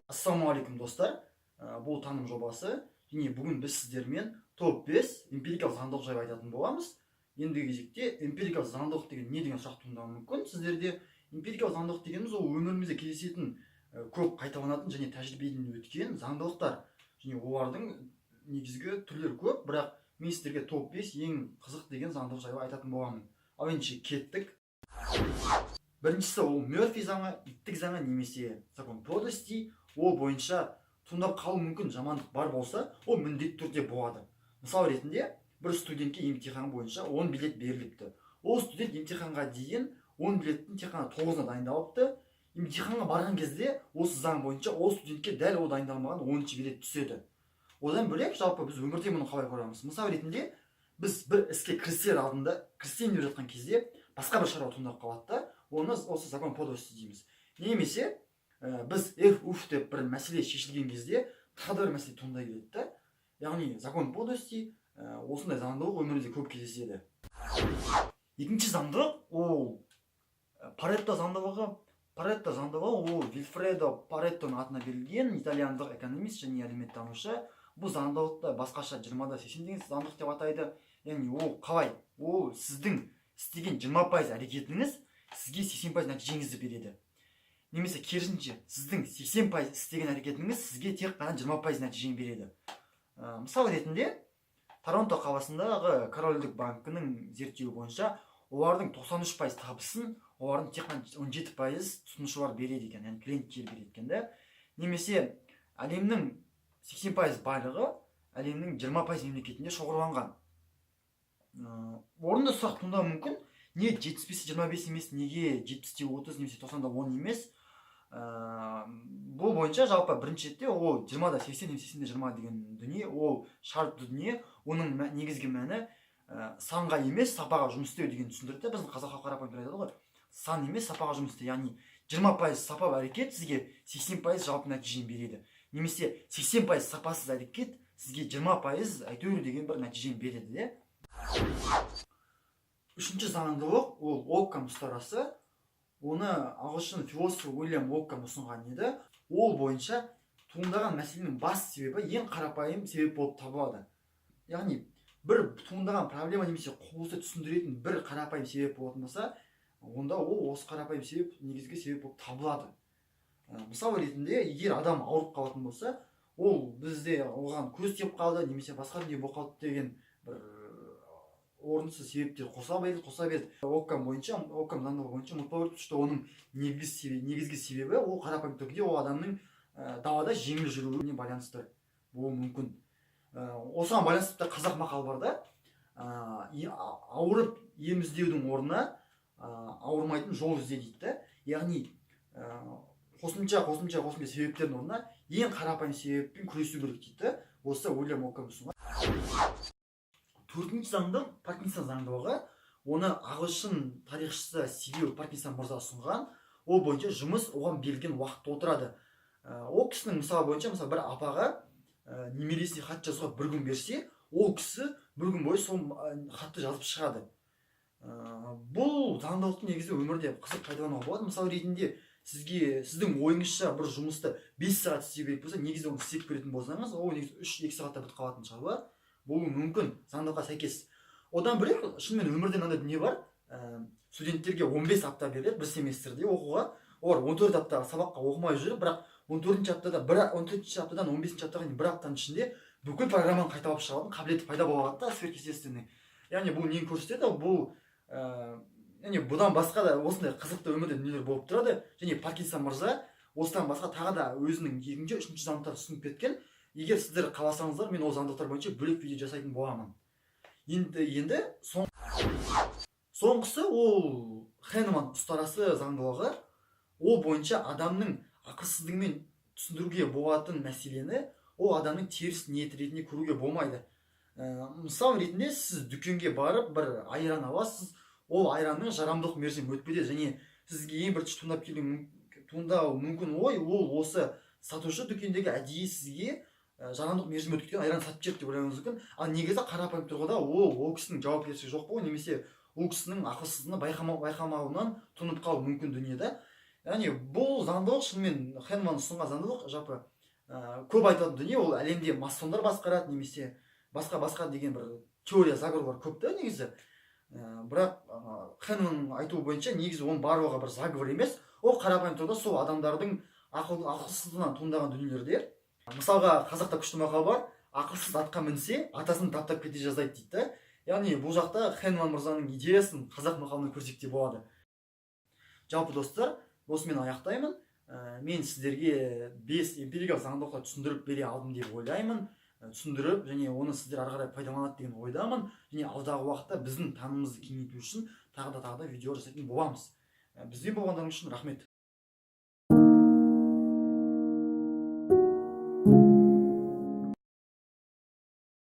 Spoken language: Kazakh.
Ассалаумағалейкум, достар! Бұл таным жобасы және бүгін біз сіздермен топ 5 эмпирикалық заңдылық жайлы айтатын боламыз. Ендігі кезекте эмпирикалық заңдылық деген не деген сұрақ туындауы мүмкін сіздерде. Эмпирикалық заңдылық дегеніміз — ол өмірімізде кездесетін, көп қайталанатын және тәжірибеден өткен заңдылықтар. Және олардың негізгі түрлері көп, бірақ мен сіздерге топ 5 ең қызық деген заңдылық жайлы айтатын боламын. Ал ендеше кеттік. Біріншісі — ол Мерфи заңы, иттік заңы немесе закон подлости. Ол бойынша туындап қалуы мүмкін жамандық бар болса, ол міндетті түрде болады. Мысал ретінде, бір студентке емтихан бойынша 10 билет беріліпті. Ол студент емтиханға дейін 10 билеттің тек қана тоғызына дайындалыпты. Емтиханға барған кезде осы заң бойынша ол студентке дәл ол дайындалмаған 10-билет түседі. Одан бөлек, жалпы біз өмірде мұны қалай көреміз? Мысал ретінде, біз бір іске кірісер алдында, кірісейін деп жатқан кезде басқа бір шаруа туындап қалады да, оны осы закон подлости дейміз. Немесе біз «эх, уф» деп бір мәселе шешілген кезде тағы да бір мәселе туындай келеді да. Яғни закон подлости, осындай заңдылық өмірде көп кездеседі. Екінші заңдылық — ол Паретто заңдылығы. Паретто заңдылығы — ол Вильфредо Пареттоның атына берілген итальяндық экономист және әлеуметтанушы. Бұл заңдылықты басқаша 20 да 80 деген заңдылық деп атайды. Яғни ол қалай? Ол сіздің істеген 20% әрекетіңіз сізге 80% нәтижеңізді береді немесе керісінше, сіздің 80% істеген әрекетіңіз сізге тек қана 20% нәтижені береді. Мысал ретінде, Торонто қаласындағы Корольдік банкінің зерттеуі бойынша олардың 93% табысын олардың тек қана 17% тұтынушылар береді екен, яғни клиенттер береді екен да. Немесе әлемнің 80% байлығы әлемнің 20% мемлекетінде шоғырланған. Орынды сұрақ туындауы мүмкін: не 75-25 емес, неге 70-те 30 немесе 90-да 10 емес? Бұл бойынша жалпы бірінші ретте ол 20 да 80 немесе 80 де 20 деген дүние — ол шартты дүние. Оның негізгі мәні санға емес, сапаға жұмыс істеу деген түсіндірді. Біздің қазақ халқы қарапайым түрде айтады ғой: сан емес, сапаға жұмыс істе. Яғни 20% сапалы әрекет сізге 80% жалпы нәтижені береді немесе 80% сапасыз әрекет сізге 20% әйтеуір деген бір нәтижені береді де. Үшінші заңдылық — ол Оккам ұстарасы. Оны ағылшын философы Уильям Оккам ұсынған еді. Ол бойынша туындаған мәселенің бас себебі ең қарапайым себеп болып табылады. Яғни бір туындаған проблема немесе құбылысты түсіндіретін бір қарапайым себеп болатын болса, онда ол осы қарапайым себеп негізгі себеп болып табылады. Мысал ретінде, егер адам ауырып қалатын болса, ол бізде оған көз тиіп қалды немесе басқа дүние болып қалды деген бір орынсыз себептер қоса береді, қоса береді. Оккам бойынша, Оккам заңдылығы бойынша ұмытпау керек, что оның негізгі себебі ол қарапайым түрде ол адамның далада жеңіл жүруіне байланысты болуы мүмкін. Осыған байланысты тіпті қазақ мақалы бар да: ауырып ем іздеудің орнына ауырмайтын жол ізде дейді да. Яғни қосымша, қосымша, қосымша себептердің орнына ең қарапайым себеппен күресу керек дейді да. Осы Уильям Оккам ұсынған. Төртінші заңдылық — Паркинсон заңдылығы. Оны ағылшын тарихшысы Сибил Паркинсон мырза ұсынған. Ол бойынша жұмыс оған берілген уақытта отырады. Ол кісінің мысалы бойынша, мысалы, бір апаға немересіне хат жазуға бір күн берсе, ол кісі бір күн бойы сол хатты жазып шығады. Бұл заңдылықты негізі өмірде қызық пайдалануға болады. Мысал ретінде, сізге, сіздің ойыңызша, бір жұмысты 5 сағат істеу керек болса, негізі оны істеп көретін болсаңыз, ол негізі 3-2 сағатта бітіп қалатын шаруа болуы мүмкін заңдылыққа сәйкес. Одан бөлек, шынымен өмірде мынандай дүние бар: студенттерге 15 апта беріледі бір семестрде оқуға. Олар 14 апта сабаққа оқымай жүріп, бірақ 14 аптада бір 14 аптадан 15 аптаға дейін бір аптаның ішінде бүкіл программаны қайталап шығатын қабілеті пайда бола алады да, сверхъестественный. Яғни бұл нені көрсетеді? Бұл яғни бұдан басқа да осындай қызықты өмірде дүниелер болып тұрады. Және Паркинсон мырза осыдан басқа тағы да өзінің екінші, үшінші заңдылықтарын ұсынып кеткен. Егер сіздер қаласаңыздар, мен ол заңдылықтар бойынша бөлек видео жасайтын боламын. Енді соңғысы — ол Хеннеман ұстарасы заңдылығы. Ол бойынша адамның ақылсыздығымен түсіндіруге болатын мәселені ол адамның теріс ниеті ретінде көруге болмайды. Мысал ретінде, сіз дүкенге барып бір айран аласыз. Ол айранның жарамдылық мерзімі өтіп кетеді және сізге ең бірінші туындауы мүмкін ой — ол осы сатушы дүкендегі әдейі сізге жарамдылық мерзімі өтіп кеткен айран сатып жіберді деп ойлауыңыз мүмкін. Ал негізі қарапайым тұрғыда ол кісінің жауапкершілігі жоқ болу немесе ол кісінің ақылсыздығына байқамауынан туындап қалуы мүмкін дүние да. Яғни бұл заңдылық шынымен Хенман ұсынған заңдылық. Жалпы көп айтылатын дүние, ол әлемде масондар басқарады немесе басқа басқа деген бір теория заговорлар көп та негізі. Бірақ Хенманның айтуы бойынша, негізі оның барлығы бір заговор емес, ол қарапайым тұрғыда сол адамдардың ақылсыздығынан туындаған дүниелер де. Мысалға, қазақта күшті мақал бар: «Ақылсыз атқа мінсе, атасын таптап кете жаздайды», — дейді да. Яғни бұл жақта Хенман мырзаның идеясын қазақ мақалынан көрсек те болады. Жалпы, достар, осымен аяқтаймын. Мен сіздерге бес эмпирикалық заңдылықты түсіндіріп бере алдым деп ойлаймын. Түсіндіріп және оны сіздер ары қарай пайдаланады деген ойдамын. Және алдағы уақытта біздің танымымызды кеңейту үшін тағы да, тағы да видео жасайтын боламыз. Бізбен болғандарыңыз үшін рахмет.